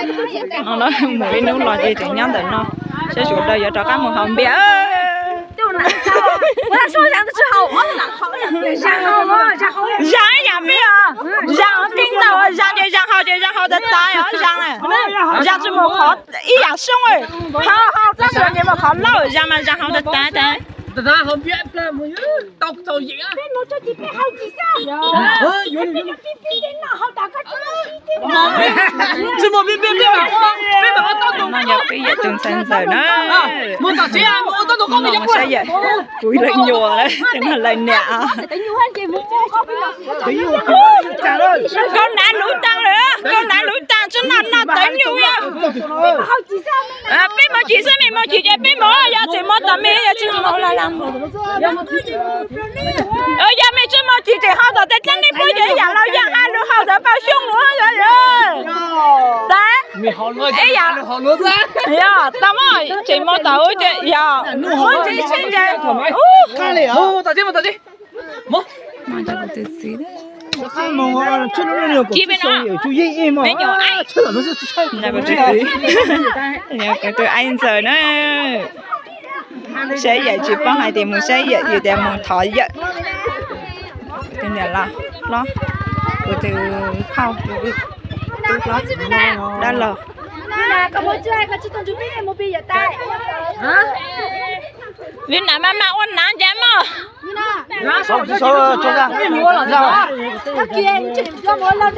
No mus ib hnub los ces tseem nyob ntawm no, saib sawv daws yuav rov qab mus haus npias. Zas ib yam peb os, zas tij ntau, zas ces zas haus ces zas haus tas tas os, zas na. Zas tsis mus qhov ib yam soob, haus haus tab sis ces mus qhov laub, zas mas zas haus tas tas tas. Peb yawm tus ntxhais ntxawm na, saib yawm, kuv lawv nyuam lawm, lawv niam. Koj nav luv taag lawm, koj nav luv taag tsi noj noj tawv nyuj. Peb mus chim xwb, mej mus chim ces peb mus, yog tseem mus tom mej, yog tsis mus los mus. Yog mej tsi mus chim tseem haus tom tej dlaab dlej puab ces yam los yog ha lug haus ntawd paj xyoob lug. Yog tas mej tseem mus tom ub ces yog ntsis tsheb ntses. Ib peb no, me nyuam aib, tus aib ntxawm na. Saib yawm tsis paub hais tias mus saib yawm, yus tias mus thov yawm. Tus niam los hlob, kuv tus phauj, tus hlob, dab laug. Vim nam mas mas ua nav ncav mog.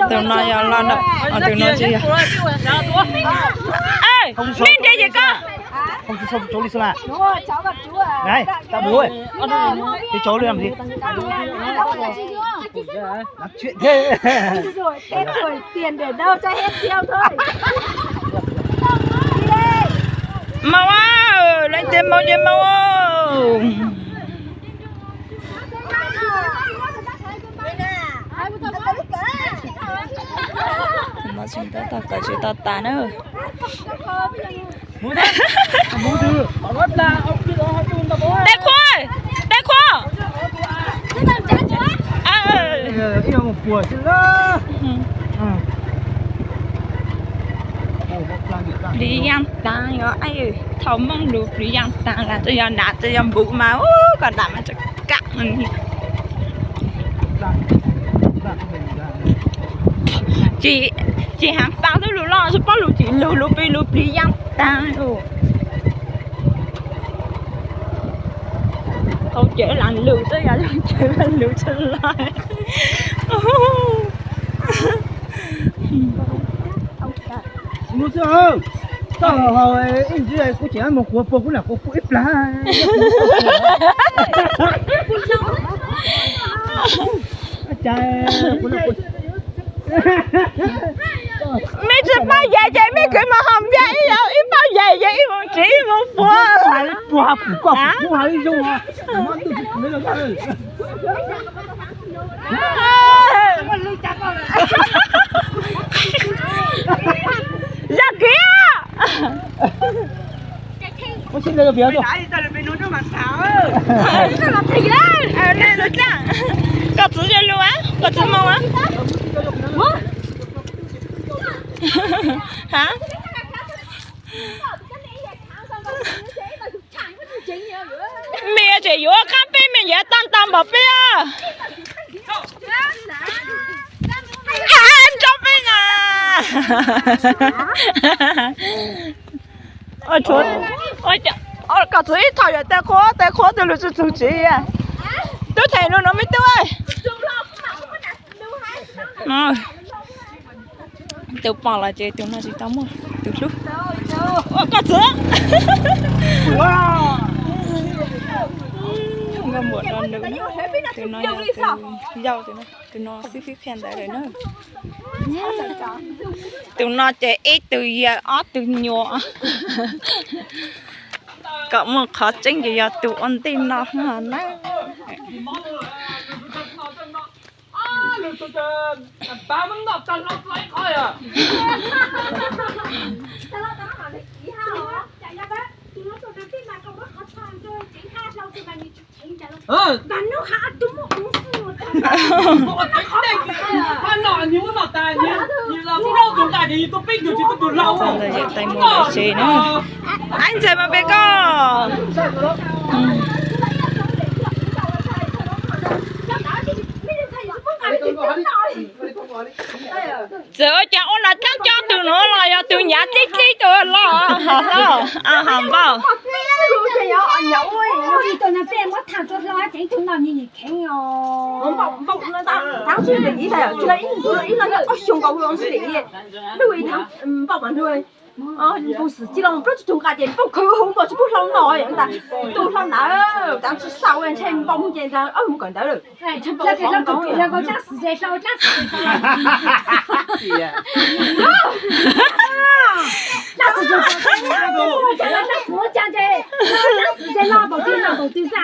Tus no yog loj na, tus no tsis yog. Nej nres ces koj. Maum, leej twg maum ces maum. Tsis tau tas na. Tej qhua, tej qhua. Plis yaaj taag yog, thaum Moob lug plis yaaj taag las, twb yog nam twb yog npuv mas, koj nam mas tseem kam. Ces, ces haav paas xwb lug loj, tsis paub lug tsis lug, lug plig lug plig yaaj taag. Tau ces lam lug xwb, yog tsis lug tsis loj. Mus xwb, txoj hau ib ntsis kuv tseem mus quav puag kuv lam quav puag ib plag. Mej tsis paub yam ces mej kwv mus haus npias ib yam, ib paub yam ces ib mus tsev ib mus puag. Puag puag kuv ha ib zoo. Yog kiag. Koj txwv ze lug, koj txwv moog. Ha? Mej tseem yuav qaab peb, mej yuav tag tag npaum peb. Nrog peb na. Koj txwv ib thaum yog tej qhua, tej qhua twg lug tsi txug tsev. Tub them lug no me tub. Tus pom los ces tus no tsis tau muaj tus hlub. Koj txwv. Nkauj Npuam no nws, tus no yog tus yau, tus no xib fwb qhia ntawv lawm na. Tus no ces ib tug yawg ob tug nyuam. Kom muaj qhov tseeb ces yog tus ua ntej no na. Ntawd yawm tais mus lawv tsev na. Ab, ntxhais mas pem koj. Txawm ua cas ua los coob coob tus no los yog tus nyav tib tib tus los hos, hos npauj. Pus xwm txij los plaub tsib tug nqa ces npauj khwv hu npauj tsis pub hlau no tas, tus hlau ntawd tas tsis xav ua ntshe npauj mus ces mus kom ntawd lawm.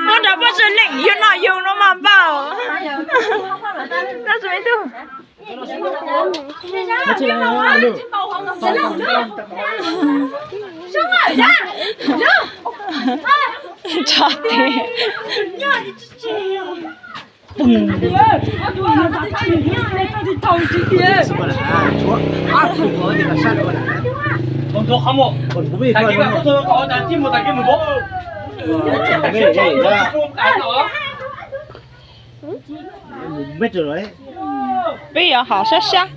Muab rau poj tseg leej yug no yug no mas npauj. Tso tes. Peb yuav hom sab sab.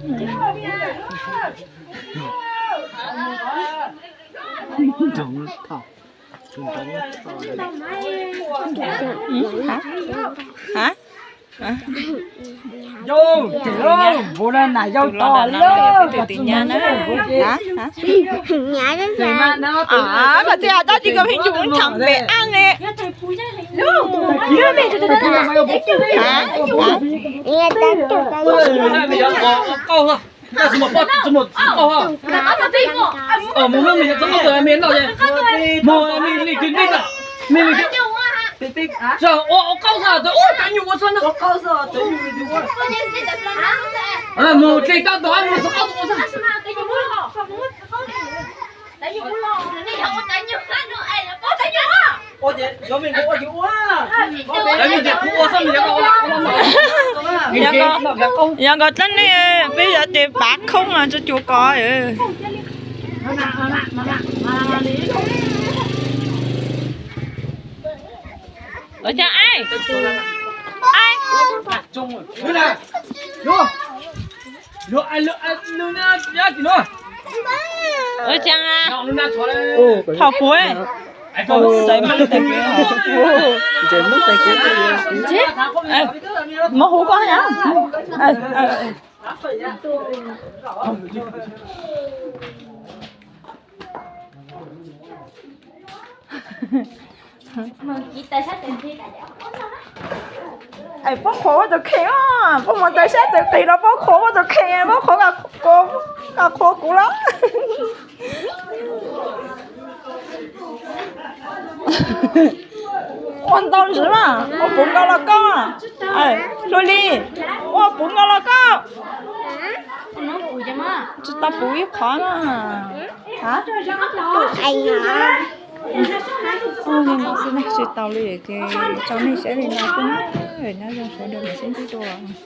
Yau, tus los nram no yog peb tus tis nyab na. Koj txiv hais tau tsis kom pheej yus tham pem ab ne. Yog nkawd tib neeg peb yuav tes pav khoob no tso cuag koj. Ua cas ai? Ai, ua cas? Thaum puv. Xaiv Hmoob tais kev. Hmoob hu koj na. Es Poob qhuas ua tus kheej os, Poob mus taws sab taws qis los Poob qhuas ua tus kheej, Poob qhuas, koj qhuas kuv los. Ua ntau ntsis mas, ua puv nkaus los koj. Hluas Lis, ua puv nkaus los koj. Tsis tau puv ib qho na. Li no xwb na, tsis tau li ces tso nej saib li no xwb na. Nyob zoo sawv daws, mam sib ntsib dua.